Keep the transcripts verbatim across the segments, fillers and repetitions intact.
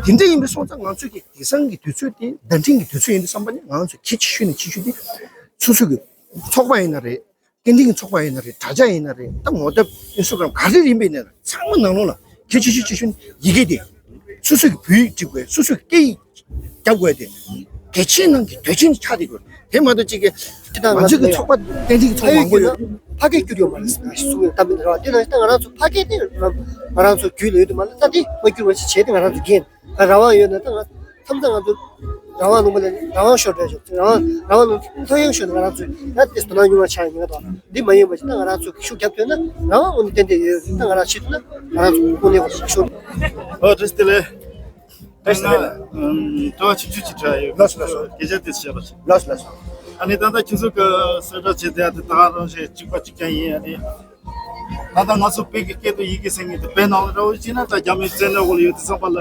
དེ་འདྲ་ཡིན་པ་སོང་ཙང་ང་ཚོས་ཀྱི་དེང་སང་གི་དུས་ཚོད་དེ་བརྡ་འཕྲིན་གྱི་དུས་ཚོད་ཡིན་དུས་ཙམ་པ་ནི་ང་ཚོས་གལ་ཆེ་ཤོས་ནས་ཆེ་ཤོས་དེ་སོ་སོ་གི་ཚོགས་པ་ཡིན་ན་རེད། སྐད་འཕྲིན་གྱི་ཚོགས་པ་ཡིན་ན་རེད། དྲ་རྒྱ་ཡིན་ན་རེད། ད་ངོ་དེབ་ཨིན་སི་ཊ་གྷི་རམ་ག་རེ་ཡིན་པ་ཡིན་ན་རེད། ཚང་མ་ནང་ལོགས་ལ་གལ་ཆེ་ཤོས་ཆེ་ཤོས་ནི་ཡི་གེ་དེ། སོ་སོ་གི་བོད་ཡིག་འབྲི་དགོས། སོ་སོ་གི་སྐད་ཡིག་རྒྱབ་དགོས་དེ། གལ་ཆེན་ནང་གི་གལ་ཆེན་ཆགས་བསྡད་དགོས། དེ་མ་གཏོགས་གཅིག་གི་ང་ཚོའི་གི་ཚོགས་པ་སྐད་འཕྲིན་གྱི་ཚོགས་མང་པོ་ཡོད། ཕ་གིར་བསྒྱུར་ཡོད་མ་རེད་ཟེར་གསུང་གི་གཏམ་མི་འདྲ་བ་དེ་ན་ད་ང་རང་ཚོ་ཕ་གི་དེ་ང་རང་ཚོ་རྒྱུད་ལ་ཡོད་དུ་མ་ལ་ད་དེ་མ་བསྒྱུར་བ་ཞིག་བྱས་ཏེ་ང་རང་ཚོ་འགན་ད་རང་དབང་ཡོད་ན་ད་ང་མཚམས་མཚམས་ང་ཚོ་རང་དབང་ལུང་པ་ལ་རང་དབང་ཤོར་འདྲ་ཞིག་རང་དབང་རང་དབང་ལུང་ལྷོད་ཡངས་ཤོར་ན་ང་རང་ཚོས་ད་དེ་དོ་སྣང་ཉུང་བ་ཆགས་ཡིན་ང་དང་འདི་མ་ཡིན་པ་ཞིག་ད་ང་རང་ཚོས་ཤུགས་རྒྱབ་ཐུབ་ན་རང་དབང་དངོས་གནས་ཏན་ཏན་ཡོད་ད་ང་རང་བྱེད་ཐུབ་ན་ང་རང་ཚོ་དངོས་གནས་ཤུགས་ཨོ་བཀྲ་ཤིས་བདེ་ལེགས། བཀྲ་ཤིས་བདེ་ལེགས། ཨ་ནི་ཨམ་དྲི་བ་ཆུང་ཆུང་ཅིག་དྲི་བ་ཡོད། ལགས་སོ་ལགས་སོ། སྐད་ཆ་དེ་བཤད་པ་ཞིག་ལགས་སོ་ལགས་སོ། ཨ་ནི་ད་ལྟ་ཁྱོད་ཚོ་གི་གསལ་བསྒྲགས་བྱེད་བསྡད་ཡ་དེ་ད་ག་རང་བཞིན་གཅིག་པ་གཅིག་རྐྱང་ཡིན། ཨ་ནི་ད་ལྟ་ང་ཚོ་བོད་ཀྱི་སྐད་དང་ཡི་གེ་ཟེར་མཁན་དེ་བོད་ནང་ལ་འདྲ་བོ་ཅིག་ན་ད་རྒྱ་མིའི་བཙན་གནོན་འོག་ལ་ཡོད་དུས་ཙམ་པ་ལ་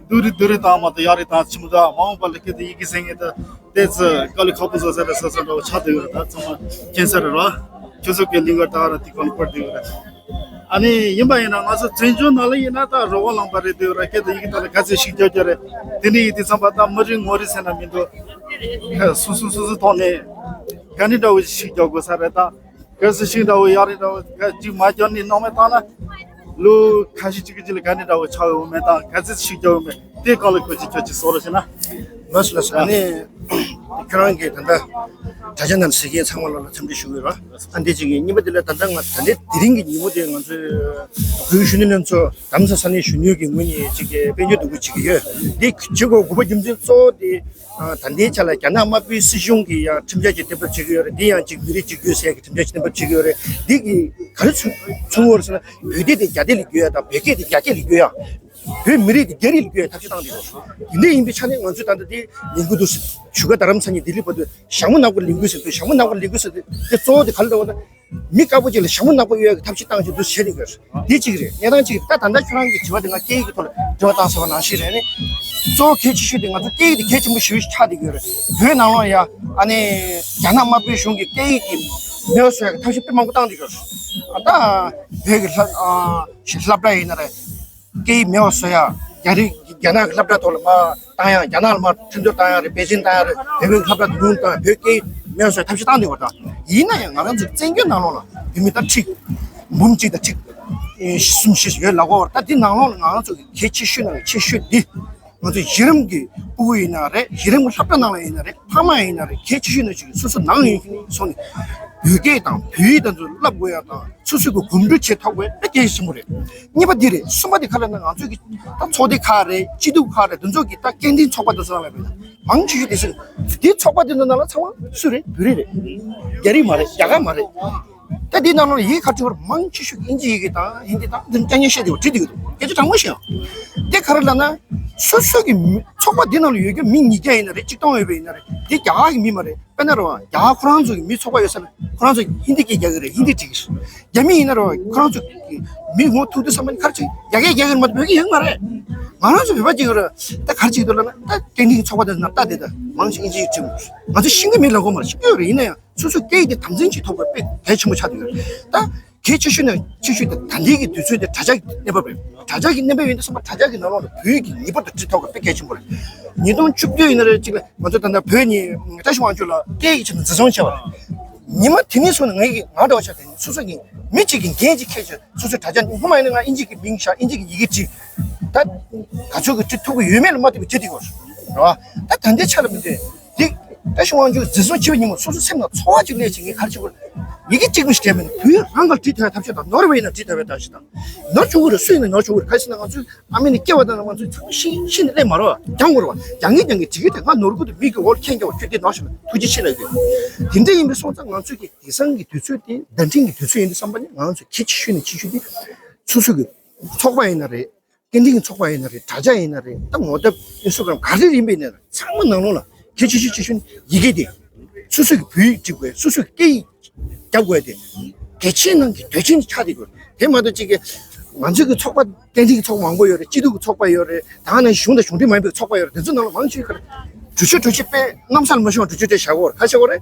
སྡུག་རུས་སྡུག་རུས་བཏང་མ་གཏོགས་ཡག་རུས་བཏང་ཆེན་པོ་འདུག་མ་འོངས་པ་ལ་སྐད་དང་ཡི་གེ་ཟེར་མཁན་དེ་ཏོག་ཙམ་དཀའ་ལས་ཁག་པོ་བཟོ་ས་རེད་བཟོ་ས་འདྲ་བོ་ཆགས་བསྡད་ཡོད་རེད། ད་ཚང་མ་མཁྱེན་ས་རེད་ར། ཁྱོད་ཚོ་གི་གླིང་ག་ད་ག་རང་དེ་ག་ལ་བར་བསྡད་ཡོད་རེད། ཨ་ནི་ཡིན་པ་ཡིན་ན་ང་ཚོ་བཙན་བྱོལ་ནང་ལ་ཡིན་ན་ད་རོགས་པ་ལངས་པ་རེད་འདོད་ར། སྐད་དང་ཡི་གེ་ཐོག་ལ་ག་ཚད་ཤུགས་རྒྱག་རྒྱུ་རེད། དེ་འདྲ་ཡིན་དུས་ཙམ་པ་ད་མི་རིགས་ངོ་རིས་ཟེར་ན་མི་འདུག་སོ་སོ་སོ་སོའི་ཐོག་ནས་ག་འདྲ་འདྲ་བོ་ཤུགས་རྒྱག་དགོས་ས་རེད། ད་གལ་སྲིད་ཤུགས་འདྲ་བོ་ཡག་རེད་འདྲ་བོ་གཅིག་མ་རྒྱག་ནས་སྣང་མེད་བཏང་ན་ལོ་ཁ་ཤས་གཅིག་གི་རྗེས་ལ་ག་འདྲ་འདྲ་བོ་ཆགས་ཡོང་མེད། ད་ག་ཚད་ཤུགས་རྒྱག་ཡོང་མེད་དེ་སྒང་ལ་ཁྱོད་ཀྱིས་ཁྱོད་ཀྱིས་བཟོ་རོགས་བྱས་ན། ལགས་སོ་ལགས་སོ། ཨ་ནི་ཁྱོད་རང་གིས་ད་ལྟ་དྲ་རྒྱ་ནང་གཟིགས་མཁན་ཚང་མ་ལ་འཚམས་འདྲི་ཞུ་གི་ཡོད་ར། ཨ་འདི་གཅིག་གིས་གཉིས་པ་དེ་ལ་ད་ལྟ་ང་ད་ལྟའི་དེ་རིང་གི་ཉིན་མོ་དེ་ང་ཚོའི་བོད་གཞོན་ནུ་ལྷན་ཚོགས་རྡ་རམ་ས་ས་གནས་གཞོན་ནུ་གི་ངོས་ནས་གཅིག་གི་དཔལ་འབྱོར་འདུ་འགོད་བྱེད་ཀྱི་ཡོད། འདི་བྱེད་དགོས་དགོས་པ་རྒྱུ་མཚན་གཙོ་བོ་དེ་ད་ལྟའི་ཆ་ལ་རྒྱ་ནག་དམར་པོའི་སྲིད་གཞུང་གིས་ཡང་ཁྲིམས་འཆར་ཅིག་གཏན་འབེབས་བྱེད་ཀྱི་ཡོད་རེད། འདི་ཡང་གཅིག་མི་རིགས་གཅིག་གྱུར་ཟེར་ཡག་གི་ཁྲིམས་འཆར་ཅིག་གཏན་འབེབས་བྱེད་ཀྱི་ཡོད་རེད། འདི་གིས་ག་རེ་མཚོན་གྱི་ཡོད་རེད་ཟེར་ན་བོད་སྐད་དེ་རྒྱ་སྐད་ལ་བསྒྱུར་ཡག་དང་བོད་སྐད་དེ་རྒྱ་སྐད་ལ་བསྒྱུར་ཡག་བོད་མི་རིགས་དེ་རྒྱ་རིགས་ལ་བསྒྱུར་ཡག་ཐབས་ཤེས་བཏང་དེ་ཡོད། དེ་འདྲ་ཡིན་པའི་ཆ་ནས་ང་ཚོས་ད་ལྟ་དེ་ལས་འགུལ་འདུག་ཞུ་ག་རྡ་རམ་ས་གཉིས་ལྡི་ལི་བར་དུ་ཞྭ་མོ་ནག་པོ་ལས་འགུལ་ཟེར་དུས་ཞྭ་མོ་ནག་པོ་ལས་འགུལ་ཟེར་དུས་དེ་གཙོ་བོ་དེ་ག་རེ་འདྲ་བ་ན། མི་དཀར་པོ་ཅིག་ལ་ཞྭ་མོ་ནག་པོ་གཡོག་གི་ཐབས་ཤེས་བཏང་ཆེད་དུ་བྱས་ཏེ་ཡོད། འདི་གཅིག་རེད། གནས་སྟངས་གཅིག་རེད། ད་ད་ལྟ་ཁྱོད་རང་གི་དྲི་བ་དེ་ང་སྐད་ཡིག་གི་ཐོག་ལ་དྲི་བ་བཏང་ཟེར་བ་ནང་བཞིན་རེད། ཨ་ནི་གཙོ་བོ་གལ་ཆེ་ཤོས་དེ་ང་ཚོ་སྐད་ཡིག་དེ་གལ་ཆེན་པོ་ཞེ་པོ་ཞིག་ཆགས་བསྡད་ཀྱི་ཡོད་རེད། བོད་ནང་ལོགས་ཡ་ཨ་ནི་རྒྱ་ནག་དམར་པོའི་གཞུང་གིས་སྐད་ཡིག་དེ་མེད་པ་བཟོ་ཡག་གི་ཐབས་ཤེས་དཔེ་མང་པོ་བཏང་བསྡད་ཀྱི་ཡོད་རེད། ད་བོད་ཀྱི་སློབ་ཨ་སློབ་གྲྭ་ཡིན་ན་རེད། སྐད་ཡིག་མེད་པ་བཟོ་ཡ། རྒྱ་རིགས་རྒྱ་ནག་གི་སློབ་གྲྭ་ཐོག་ལ་མར་བཏང་ཡ། རྒྱ་ནག་ལ་མར་མཐུན་སྦྱོར་བཏང་ཡ་རེད། པེ་ཅིན་བཏང་ཡ་རེད། བོད་པའི་སློབ་གྲྭ་དེ་ཉུང་བཏང་། བོད་སྐད་ཡིག་མེད་པ་བཟོ་ཡ་ཐབས་ཤེས་བཏང་བསྡད་ཡོད་རེད། ད་ཡིན་ན་ཡང་ང་རང་ཚོ་བཙན་བྱོལ་ནང་ལོགས་ལ་བོད་མི་དང་འཁྲིག་འབུམ་གཅིག་དང་འཁྲིག་ཨེ་གསུམ་བཞི་ཡོད་ལབ་ཀྱི་ཡོད་རེད། ད་འདི་ནང་ལོགས་ལ་ང་རང་ཚོ་གི་གལ་ཆེ་ཤོས་ནང་གི་ཆེ་ཤོས་འདི། ང་ཚོ་གཞི་རིམ་གྱི་སྤུ་གུ་ཡིན་ན་རེད། གཞི་རིམ་གྱི་སློབ་གྲྭ་ནང་ལ་ཡིན་ན་རེད། ཕ་མ་ཡིན་ན་རེད། གལ་ཆེ་ཤོས་ནི་ཅིག་སོ་སོ་ནང་ཡོང་སོང་ནས་བོད་སྐད་དང་བོད་ཡིག་དང་ཚོ་བསླབ་དགོས་ཡ་དང་། སོ་སོས་གོ་གོམ་བགྲོད་བྱེད་ཐུབ་དགོས་དཔེ་གལ་ཆེན་པོ་རེད། གཉིས་པ་འདི་རེད། གསུམ་པ་འདི་ག་རེ་ལབ་ན་ང་ཚོས་ཀྱི་ད་ཚོགས་སྡེ་ཁག་རེད། སྐྱིད་སྡུག་ཁག་རེད། དེ་ཚོ་གི་ད་སྐད་འཕྲིན་ཚོགས་པ་དེ་ཚོ་ནང་ལ་ཡོད་པ་ཡིན་ན་མང་ཆེ་ཤོས་དེ་སུ་རེད། དེ་ཚོགས་པ་དེ་ཚོ་ནང་ལ་ཚང་མ་སུ་རེད། བོད་རིགས་རེད། རྒྱ་རིགས་མ་རེད། རྒྱ་གར་མ་རེད། ད་དེའི་ནང་ལོགས་ལ་ཡིག་ག་བྲིས་པར་མང་ཆེ་ཤོས་ཨིན་ཇི་ཡི་གེ་དང་ཧིན་དི་དང་དེ་སྐྱ་ངན་བཤད་དེ་བ་བྲིས་དེ་གི་འདུག་སྐད་ཆ་དྲང་མོ་བཤད་ཡང་། དེ་ག་རེ་ལབ་ན་སོ་སོ་གི་མི་ཚོགས་པ་འདི་ནང་ལ་ཡོད་རྒྱུ་མི་ཉིས་བརྒྱ་ཡིན་ན་རེད། གཅིག་སྟོང་ཡོད་པ་ཡིན་ན་རེད། དེ་རྒྱ་གར་གི་མི་མ་རེད། དཔེར་ན་རེད་བ། རྒྱ་གར་ཁོ་རང་ཚོ་གི་མི་ཚོགས་པ་ཡོད་ས་ན་ཁོ་རང་ཚོ་ཧིན་དི་སྐད་རྒྱག་གི་རེད། ཧིན་དི་འབྲི་གི་རེད། རྒྱ་མི་ཡིན་ན་རེད་བ། ཁོ་རང་ཚོ་གི་མི་ངོ་ཐུག་དུས་ཙམ་པ་ནི་ག་རེ་བྱེད། རྒྱ་སྐད་རྒྱག་གི་རེད་མ་གཏོགས་བོད་སྐད་ཡོད་མ་རེད། ང་རང་ཚོ་བོད་པ་ཅིག་ཡོད་རེད། ད་ག་རེ་བྱེད་ཀྱི་འདུག་ལབ་ན་ད་སྐད་འཕྲིན་གྱི་ཚོགས་པ་དེ་ནང་ལྟ་དེ་ད་མང་ཆེ་ཨིན་ཇི་ཡིག་བྲིས། ང་ཚོ་ཤེས་ཀྱི་མེད་ལབ་དགོས་མ་རེད། ཤེས་ཀྱི་ཡོད་རེད། ཡིན་ན་ཡང་སོ་སོའི་སྐད་ཡིག་དེ་དམ་འཛིན་བྱེད་ཐུབ་པ་དཔེ་གལ་ཆེན་པོ་ཆགས་བསྡད་ཡོད་རེད། ད་གལ་ཆེ་ཤོས་ནས་ཆེ་ཤོས་དེ་ད་ལྟའི་གི་དུས་ཚོད་དེ་དྲ་རྒྱ་གི་གནས་བབ་རེད། དྲ་རྒྱ་གི་གནས་བབ་ཡིན་དུས་ཙམ་པ་དྲ་རྒྱ་གི་ནང་ལོགས་ལ་བོད་ཡིག་གི་ངེས་པར་དུ་བྲིས་ཐུབ་པ་དཔེ་གལ་ཆེན་པོ་རེད། ཉིས་སྟོང་བཅུ་བདུན་ཡིན་ན་རེད། གཅིག་ལ་ང་ཚོ་ད་ལྟ་བོད་ནས་བཀྲ་ཤིས་དབང་ཕྱུག་ལགས་སྐད་ཡིག་ཆེད་དུ་འཛིན་བཟུང་བྱས་པ་རེད། ཉི་མ་དེ་ནས་བཟུང་ནས་ངའི་གི་ང་འདྲ་བ་ཆགས་ཏེ་སོ་སོ་གི་མི་གཅིག་གི་འགན་ཅིག་འཁྱེར་བྱས་སོ་སོའི་དྲ་རྒྱ་སྔོན་མ་ཡིན་ན་ང་ཨིན་ཇི་གི་མིང་བཞག་ཨིན་ཇི་གི་ཡི་གེ་བྲིས། ད་ག་ཚོད་ཀྱི་བྲིས་ཐུབ་ཀྱི་ཡོད་མེད་ལ་མ་ལྟོས་པའི་བྲིས་བསྡད་ཡོད་རེད་བ། ད་ད་ལྟའི་ཆ་ལ་མི་འདོད། འདི་བཀྲ་ཤིས་དབང་ཕྱུག་འཛིན་བཟུང་བྱས་པའི་ཉིན་མོ་སོ་སོ་སེམས་ནང་ཚོར་བ་ཅིག་སླེབས་བྱས་ངས་ག་རེ་བྱེད་དགོས། ཡི་གེ་གཅིག་མ་ཞིག་བྲིས་མེད་ན་བོད་ཡིག་རང་གིས་བྲིས་ཐུབ་ཡ་ཐབས་ཤེས་དང་ནོར་བ་ཡིན་ན་བྲིས་ཐུབ་ཡ་ཐབས་ཤེས་དང་། ནོར་བྱུང་གི་རེད། སུ་ཡིན་ན་ནོར་བྱུང་གི་རེད། ག་རེ་ཟེར་ན་ང་ཚོའི་ཨ་མེ་ནས་སྐྱེ་བ་དང་ང་ཚོའི་ཚང་མ་ཤི་ཤི་ནས་སླེབས་མ་རེད་བ། རྒྱང་ངེས་རྒྱང་ངེས་བྲིས་གི་རེད། ང་ནོར་གི་འདུག་མི་གི་འོག་ལ་མཁྱེན་རྒྱ་བ་ཁྱོད་འདི་ནོར་ཤོར་ན་ཐུགས་རྗེ་ཆེ་ལབ་ཡོད། དེ་འདྲ་ཡིན་པ་སོང་ཙང་ང་ཚོས་ཀྱི་དེང་སང་གི་དུས་ཚོད་དེ་བརྡ་འཕྲིན་གྱི་དུས་ཚོད་ཡིན་དུས་ཙམ་པ་ནི་ང་ཚོ་གལ་ཆེ་ཤོས་ནས་ཆེ་ཤོས་དེ་སོ་སོ་གི་ཚོགས་པ་ཡིན་ན་རེད། སྐད་འཕྲིན་གྱི་ཚོགས་པ་ཡིན་ན་རེད། དྲ་རྒྱ་ཡིན་ན་རེད། ད་ངོ་དེབ་ཨིན་སི་ཊ་གྷི་རམ་ག་རེ་ཡིན་པ་ཡིན་ན་རེད། ཚང་མ་ནང་ལོགས་ལ་གལ་ཆེ་ཤོས་ཆེ་ཤོས་ནི་ཡི་གེ་དེ། སོ་སོ་གི་བོད་ཡིག་འབྲི་དགོས། སོ་སོ་གི་སྐད་ཡིག་རྒྱབ་དགོས་དེ། གལ་ཆེན་ནང་གི་གལ་ཆེན་ཆགས་བསྡད་དགོས། དེ་མ་གཏོགས་གཅིག་གི་ང་ཚོའི་གི་ཚོགས་པ་སྐད་འཕྲིན་གྱི་ཚོགས་པ་མང་པོ་ཡོད་རེད། སྐྱིད་སྡུག་གི་ཚོགས་པ་ཡོད་རེད། ད་ནང་གཞུང་དང་གཞུང་འབྲེལ་མ་ཡིན་པའི་ཚོགས་པ་ཡོད་རེད། དེ་ཚོ་ནང་ལ་མང་ཆེ་ག་རེ་གྲོས་ཆོད་གྲོས་ཆོད་དཔེ་གནམ་ས་ལ་མ་ཤོང་བ་གྲོས་ཆོད་དཔེ་བཞག་གི་ཡོད་རེད། ག་རེ་བྱེད་དགོས་རེད།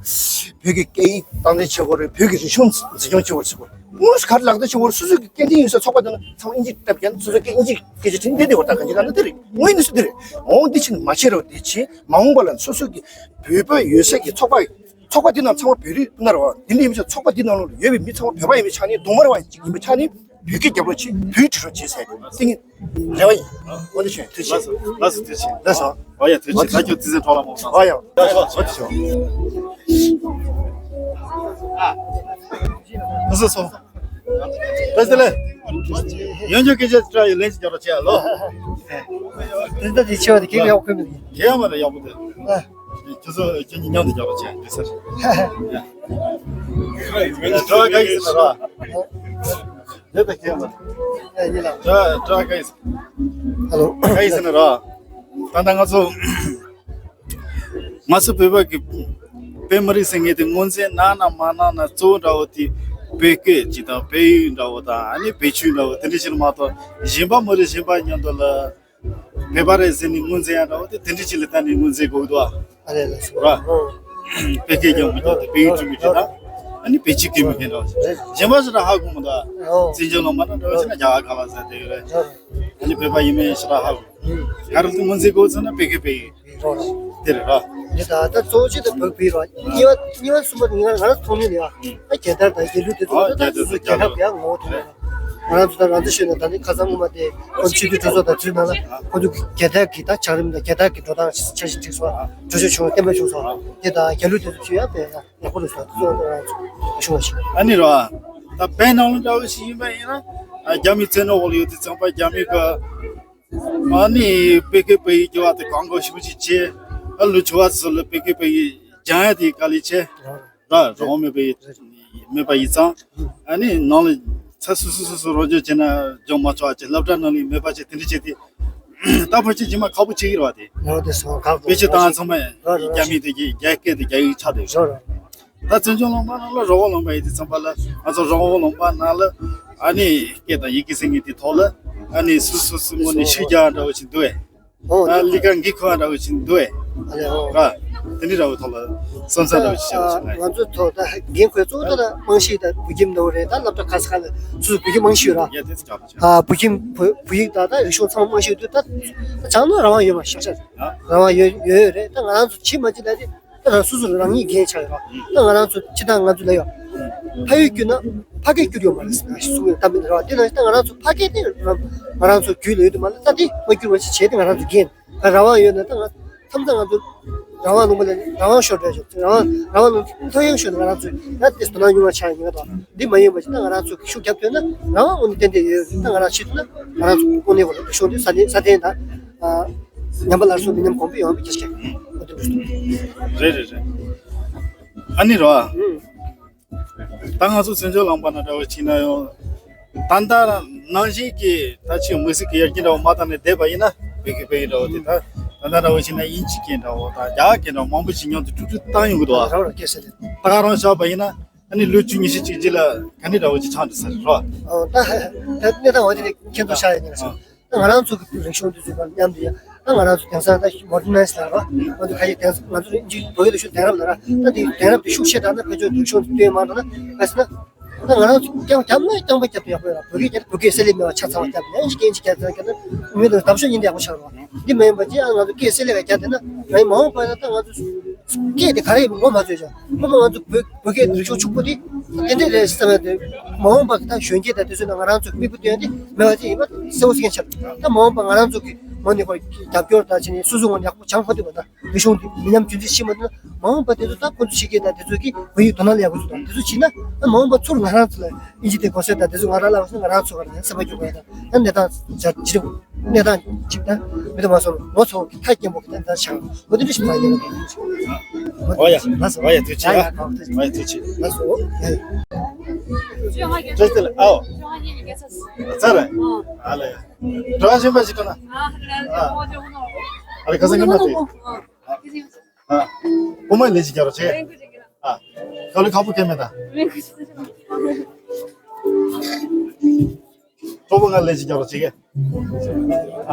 བོད་ཀྱི་སྐད་ཡིག་སྟངས་འཛིན་བྱེད་དགོས་རེད། བོད་ཀྱི་རིག་གཞུང་འཛིན་སྐྱོང་བྱེད་དགོས་རེད་ཟེར་གོ། དངོས་སུ་ག་རེ་ལག་བསྟར་བྱེད་དགོས་རེད། སོ་སོ་གི་སྐད་འཕྲིན་ཡོད་ས་ཚོགས་པ་དེ་ལ་ཚང་མ་དབྱིན་ཇི་སྟབས་ཀྱིས་སོ་སོ་སྐད་དབྱིན་ཇི་སྐད་ཆ་དྲིས་བསྡད་དེ་བར་ཐག་གང་ཅི་གང་ན་དེ་རེད། དངོས་ཡོད་གནས་ཚུལ་དེ་རེད། འོང་འདི་ཕྱིན་མ་བྱེད་རོགས། དེ་ཕྱིན་མ་འོངས་པ་ལ་སོ་སོ་གི་བོད་པ་ཡོད་ས་གི་ཚོགས་པ། ཚོགས་པ་འདི་ནང་ཚང་མ་བོད་རིགས་སྤུན་ཟླ་རེད་བ། འདི་འདྲ་ཡིན་ཙང་ཚོགས་པ་འདི་ནང་ལོགས་ལ་ཡོད་པའི་མི་ཚང་མ་བོད་པ་ཡིན་པའི་ཆ་ནས། གདོང་དམར་བ་ཅིག་ཡིན་པའི་ཆ་ནས་བོད་སྐད་རྒྱབ་རོགས་བྱེད། བོད་ཁྲིད་རོགས་བྱེད་ཟེར་ཏིང་ངེ་རེ་བ་ཡིན། འོ་འདི་ཆོས་ཐུགས་རྗེ་ཆེ། ལགས་སོ། ཐུགས་རྗེ་ཆེ། ལགས་སོ། འོ་ཡ། ཐུགས་རྗེ་ཆེ། ད་ཁྱོད་བརྩི་སེམས་གྲོགས་ལ་མོ་ཨ་ཡ། ལགས་སོ། འོ་འདི་ཆོས། ཨ། ཁ་སང་སོང་། བཀྲ་ཤིས་བདེ་ལེགས། ཡོན་ཆོས་སྐད་ཆ་བཀྲ་ཡི་ལན་ཅིག་རྒྱབ་རོགས་བྱས་ལོ། དེ་ལྟ་དེ་ཆེ་བ་དེ་ཁྱེད་ཡག་པོ་མི་འདུག་ཁྱེད་ཡག་མ་རེད། ཡག་པོ་འདུག་ཨ། ཁྱོད་ཚོ་ཁྱེད་གཉིས་མཉམ་དུ་རྒྱབ་རོགས་བྱས་འདི་སར། ཡ། ད་ག་ཡིན་ཟེར་ན་ར། དེ་ད་ཁྱེད་མ། ཨ་ཡིན་ལ། ད་ད་ག་ཡིན་ཟེར། ཧ་ལོ། ག་ཡིན་ཟེར་ན་ར། ད་ལྟ་ང་ཚོ། ང་ཚོ་བོད་པ་གི་བོད་མི་རིགས་ཟེར་མཁན་དེ་ངོས་འཛིན་གནང་ན་མ་གནང་ན་གཙོ་བོ་འདྲ་བོ་དེ་བོད་སྐད་ཅིག་དང་བོད་ཡིག་འདྲ་བོ་དང་ཨ་ནི་བོད་ཆོས་འདྲ་བོ་དེ་འདྲ་ཞིག་མ་གཏོགས་གཞན་པ་མི་རིགས་གཞན་པ་མཉམ་དུ་ལ་བོད་པ་རེད་ཟེར་ནས་ངོས་འཛིན་ཡ་འདྲ་བོ་དེ་དེ་འདྲ་ཞིག་ལ་ལྟ་ནས་ངོས་འཛིན་དགོས་འདུག་ཨ། ཨ་ལས་ལགས་སོ། ར། བོད་སྐད་ཀྱང་མི་འདུག་དེ་བོད་ཡིག་ཀྱང་མི་འདུག་ད་ཨ་ནི་བོད་ཆོས་ཀྱང་མི་འདུག་འདྲ་བོ་ཞིག་གཞན་པ་ཞིག་ལ་ཧ་གོ་མི་འདུག་ཨ། བཙན་བྱོལ་ལ་མ་ན་འདྲ་བོ་ཞིག་ན་རྒྱ་གར་ཁ་ལག་ཟ་དེ་རེད། ཨ་ནི་བོད་པ་ཡིན་མིན་ཞིག་ལ་ཧ་གོ། ག་རེ་དུ་ངོས་འཛིན་དགོས་ཚོད་ན་བོད་སྐད་བོད་ཡིག་རོགས་རོགས། དེ་རེད་ར། འདི་ད་ལྟ་གཙོ་བོ་གཅིག་དེ་བོད་བོད་རོགས། གཉིས་པ་གཉིས་པ་གསུམ་པ་ནི་ང་ང་རང་མཐོང་མྱོང་ཡོད་ཨ། རྒྱལ་དར་དང་རྒྱལ་གླུ་དེ་ཚོ་ཨ་ད་རྒྱལ་དར་དེ་ཚོ་རྒྱལ་ཁབ་ཡག་ངོ་བོ་དེ་རེད། ང་རང་ཚོ་ད་ང་ཚོ་ཤོད་ན་ད་ནི་ཁ་སང་སྔོན་མ་དེ་ཁོ་ཆིབས་བསྒྱུར་གྲོས་ཚོགས་དང་དུས་ནང་ལ་ཁོ་ཚོ་རྒྱལ་དར་གྱི་ད་བྱ་རིམ་དང་རྒྱལ་དར་གྱི་འགྲོ་སྟངས་འཆར་གཞི་བསྒྲིགས་སོང་། གྲོས་ཆོད་བྱུང་བ་གཏན་འབེབས་བྱུང་སོང་། དེ་དང་རྒྱལ་གླུ་དེ་ཚོ་ཆུ་ཡག་པས་ཡག་པོ་རེད་སོང་། དེ་ཚོ་ང་རང་ཚོ་ཤོད་ཤིག་ཨ་ནི་ར། ད་བོད་ནང་ལ་འདྲ་བོ་ཞིག་ཡིན་པ་ཡིན་ན་རྒྱ་མིའི་བཙན་འོག་ལ་ཡོད་དུས་ཙམ་པ་རྒྱ་མི་གི་ཨ་ནི་བོད་སྐད་བོད་ཡིག་སྐྱོར་བ་དེ་གང་དགོས་ཞེ་པོ་ཅིག་བྱས། ཨ་ལུ་ཆུང་བ་ཚོ་ལ་བོད་སྐད་བོད་ཡིག་སྦྱང་ཡ་དེ་དཀའ་ལས་ཆེ་ར། རང་དབང་མེད་པའི་མེད་པ་ཡིན་ཙང་། ཨ་ནི་ནང་ལ་ཚ་སུ་སུ་སུ་སུ་རོགས་སྐྱོར་བྱས་ན་སྦྱོང་མ་ཆོག་པ་བྱས། སློབ་གྲྭ་ནང་ལ་མེད་པ་བྱས། དེ་འདྲ་བྱས་ཏེ་ད་ཕལ་ཆེར་རྗེས་མ་ཁག་པོ་ཆགས་ཀྱི་རེད་བ། དེ་རོགས་དེ་སོང་ཁག་པོ་བེད་སྤྱོད་བཏང་ཚང་མ་རོགས་རོགས་རྒྱ་མི་དེ་གི་རྒྱ་སྐད་དེ་རྒྱ་ཡིག་ཆགས་བསྡད་རོགས་རོགས། ད་བཙན་བྱོལ་ལུང་པ་ནང་ལ་རང་དབང་ལུང་པ་ཡིན་དུས་ཙམ་པ་ལ་ང་ཚོ་རང་དབང་ལུང་པ་ནང་ལ་ཨ་ནི་སྐད་དང་ཡི་གེ་ཟེར་མཁན་དེ་ཐོག་ལ་ཨ་ནི་སུ་སུ་སུ་ངོ་ནས་ཤུགས་རྒྱག་འདྲ་བོ་ཞིག་འདུག་ཨེ། ཨོ་ཨ་ལི་ཀ་འགི་ཁོ་འདྲ་བོ་ཞིག་འདུག་ཨེ། ཨ་ལེ་ཨོ། ར། དེ་འདྲ་འདྲ་བོ་ཐོག་ལ་བསམ་ས་འདྲ་བོ་ཞིག་བཤད་རོགས་ཞུ་ན། ང་ཚོ་ཐོག་ད་འགན་ཁུར་གཙོ་བོ་ད་རྨང་གཞི་ད་བོད་ཁྱིམ་འདྲ་བོ་རེད། ད་སློབ་གྲྭ་ཁ་ས་ཁ་ལ་སུ་བོད་ཁྱིམ་རྨང་གཞི་ཡོད་ར། ཡ་དེ་ཚོ་ཅག་ཅག་ཨ་བོད་ཁྱིམ་བོད་བོད་ཡིག་ད་ད་རིག་གཞུང་ཚང་མ་རྨང་གཞི་ཡོད་དུས་ད་ད་ཅང་ན་རང་དབང་ཡོད་མ་ཤག་ཤག་ཡ། རང་དབང་ཡོད་ཡོད་ཡོད་རེད། ད་ང་རང་ཚོ་བྱེད་མ་བྱེད་ད་དེ། ད་རང་སོ་སོ་རང་ཉིད་འགན་ཆགས་ཡོད་ར། ད་ང་རང་ཚོ་སྤྱིར་བཏང་ང་ཚོ་ལ་ཡོད། ཕ་ཡུལ་བསྐྱུར་ན་ཕ་སྐད་བསྐྱུར་ཡོད་མ་རེད་ཟེར་ན་གསུང་གི་གཏམ་མི་འདི་རེད་བ། དེ་ནང་བཞིན་ད་ང་རང་ཚོ་ཕ་སྐད་དེ་རང་ང་རང་ཚོ་རྒྱུད་ལ་ཡོད་དུ་མ་ལ་ད་དེ་མ་བསྐྱུར་བ་ཞིག་བྱས་ཏེ་ང་རང་ཚོ་འགན་ད་རང་དབང་ཡོད་ན་ད་ང་མཚམས་མཚམས་ང་ཚོ་རང་དབང་ལུང་པ་ལ་རང་དབང་ཤོར་འགྲོ་ཆོག་རང་དབང་རང་དབང་ལུང་ཐོ་ཡང་ཤོར་ན་ང་རང་ཚོ་ཡང་དེ་དོ་སྣང་ཉུང་བ་ཆགས་ཡིན་ང་དང་འདི་མ་ཡིན་པ་ཞིག་ད་ང་རང་ཚོ་གི་ཤུགས་རྒྱབ་ཐུབ་ན་རང་དབང་དངོས་གནས་ཏན་ཏན་ཡོད་ད་ང་རང་ཤེས་ཐུབ་ན་ང་རང་ཚོ་དངོས་གནས་ཁོ་རང་ཤོར་དུས་ས་གནས་ས་གནས་ད། ཉམས་པ་སླར་གསོ་མི་ཉམས་གོང་འཕེལ་ཡོང་བའི་རྒྱུ་རྐྱེན་འོ་དེ་འདྲ་ཞིག་རེད་རེད་རེད། ཨ་ནི་རོ། ཨུ། ད་ང་ཚོ་བཙན་བྱོལ་ལུང་པ་ན་འདྲ་བོ་ཕྱིན་ན་ཡང་། ད་ལྟ་ནང་བཞིན་གྱི་ད་ཅིག་མི་སྲིད་ཀྱི་ཡར་རྒྱས་འདྲ་བོ་མ་བཏང་ནས་བསྡད་པ་ཡིན་ན་བོད་སྐད་བོད་ཡིག་འདྲ་བོ་དེ་ད་ད་ལྟ་འདྲ་བོ་ཕྱིན་ན་དབྱིན་ཇི་སྐད་འདྲ་བོ་དང་རྒྱ་སྐད་འདྲ་བོ་མང་པོ་ཞིག་མཉམ་དུ་དཀྲུག་དཀྲུག་བཏང་ཡོང་གི་འདུག་ཨ། རང་རང་སྐད་ཟེར་ནས། ད་ག་རང་བཞག་པ་ཡིན་ན་ཨ་ནི་ལོ་བཅུ་ཉི་ཤུ་གཅིག་རྗེས་ལ་ག་འདྲ་འདྲ་བོ་ཅིག་ཆགས་འདུག་ས་རེད་རོ། ཨོ་ད་ད་གནས་སྟངས་འོ་དེ་ནས་ཁྱེད་ཚོ་ཤར་ཡོད་ནས་ཨ། ད་ང་རང་ཚོ་གི་རིག་གཞུང་འདི་ཚོ་དང་མཉམ་དུ་ཡང་ད་ང་རང་ཚོ་དེང་སང་ད་མོ་ཌར་ནའི་ཛི་ལབ་རོགས། ང་ཚོ་ཁ་ཡི་དེང་སང་ང་ཚོ་ཨིན་ཇི་བོད་སྐད་ལ་ཤུགས་དེང་རབས་ལབ་ར། ད་དེ་དེང་རབས་དེ་ཤུགས་ཆེ་དྲགས་ན་ཕལ་ཆེར་རིག་གཞུང་དེ་སྟོན་མ་འགྲོ་ན་ག་ཟེར་ན། ད་ང་རང་ཚོ་རྐྱང་རྐྱང་ན་རྐྱང་པ་རྒྱབ་ཏུ་ཡག་པོ་ཡོད་ར། བོད་སྐད་རྒྱབ་བོད་སྐད་གསལ་ལེ་མེད་པ་ཆ་ཚང་བ་རྒྱབ་ན་ཨིན་ཇི་སྐད་ཨིན་ཇི་རྒྱབ་ཚང་རྒྱབ་ན་མི་འདི་འདབ་ཤོག་ཉིན་དེ་ཡག་པོ་ཆགས་རོགས། འདི་མ་ཡིན་པ་ཅི་ཨ་ང་ཚོ་སྐད་གསལ་ལེ་བ་རྒྱབ་བསྡད་ན་ང་ཡི་མ་འོངས་པ་ན་ད་ང་ཚོ་སྐད་དེ་ག་རེ་ཡིན་པ་ངོ་མ་ཚོད་ཅང་ཁོ་མ་ང་ཚོ་བོད་བོད་སྐད་རིག་གཞུང་ཕྱུག་པོ་དེ་དེ་འདྲས་རེད་བསམ་ཡ་དེ་མ་འོངས་པ་གི་ད་གཞོན་སྐྱེས་དང་དེ་ཚོས་ན་ང་རང་ཚོ་གི་མིག་དཔེ་སྟོན་ཡ་དེ་མེད་པ་ཅིག་ཡིན་པ་གསལ་བོ་གསལ་ཆགས། ད་མ་འོངས་པ་ང་རང་ཚོ་གི་ངོས་ནས་ཁོ་རྒྱབ་སྐྱོར་དང་བྱས་ནས་སོ་སོ་ངོས་ནས་ཡག་པོ་སྦྱང་ཁོ་ཐུབ་པ་དང་རིག་གཞུང་དེ་མི་ཉམས་རྒྱུན་འཛིན་བྱེད་མ་ཐུབ་ན་མ་འོངས་པ་དེ་ཚོ་ད་ཁོ་ཚོ་ཕྱི་རྒྱལ་དང་དེ་ཚོ་གི་བོད་ཡིག་དོ་སྣང་ལ་ཡག་པོ་ཚོ་དང་དེ་ཚོ་བྱས་ན་ད་མ་འོངས་པ་ཚུར་ང་རང་ཚོ་ལ་ཨིན་ཇི་དེ་གོ་སོད་དང་དེ་ཚོ་ང་རང་ལ་བ་སོད་ང་རང་ཚོ་ག་ལ་ཡང་སེམས་པ་སྐྱོ་ག་ཡ་དང་ད་གནས་སྟངས་ཇ་ཇི་རེད། གནས་སྟངས་གཅིག་དང་མི་འདུག་མ་སོང་ངོ་ཚོ་གི་མཐའ་སྐྱེན་པོ་གི་ད་ད་ཆགས་འོ་དེ་འདྲ་ཞིག་མ་ཡིན་ན། ཨོ་ཡ། ལགས་སོ། ཨོ་ཡ་ཐུགས་རྗེ་ཆེ། ཡ་ཡ་གང་ཐུགས་རྗེ། ཨོ་ཡ་ཐུགས་རྗེ་ཆེ། ལགས་སོ། ཡ་ཡ། བཀྲ་ཤིས་བདེ་ལེགས། ཨའོ། ཚར་རེད། ཨ་ལ་ཡ། དྲི་བ་གཞན་པ་ཞིག་འདུག་ན། ཨ་ལ་ཁ་སང་ཉི་མ་དེ། ཨ། བུ་མོ་ལས་ཅིག་རྒྱག་རོགས་བྱེད། ཨ། ཁ་ལུ་ཁ་པོ་ཁེ་མེད་ད། གྲོགས་པོ་ང་ལས་ཅིག་རྒྱག་རོགས་བྱེད་གི།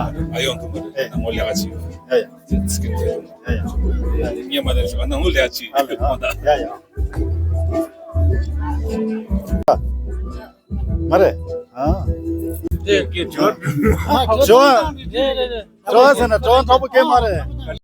ཨ། ཨ་ཡོང་དུ་མ་རེད། ཨེ། ང་ལས་ཀ་ཅིག་ཡ་ཡ། ཚེ་ཚེ་གི་ཡ་ཡ། ངས་མ་ལས་ཅིག་ང་ལས་ཀ་ཅིག་ཨ་ལ་ཡ་ཡ་ཡ། མ་རེད། ཨ། དེ་དྲི་བ་དྲི་བ་ཟེར་ན་དྲི་བ་དྲག་པོ་སྐད་མ་རེད།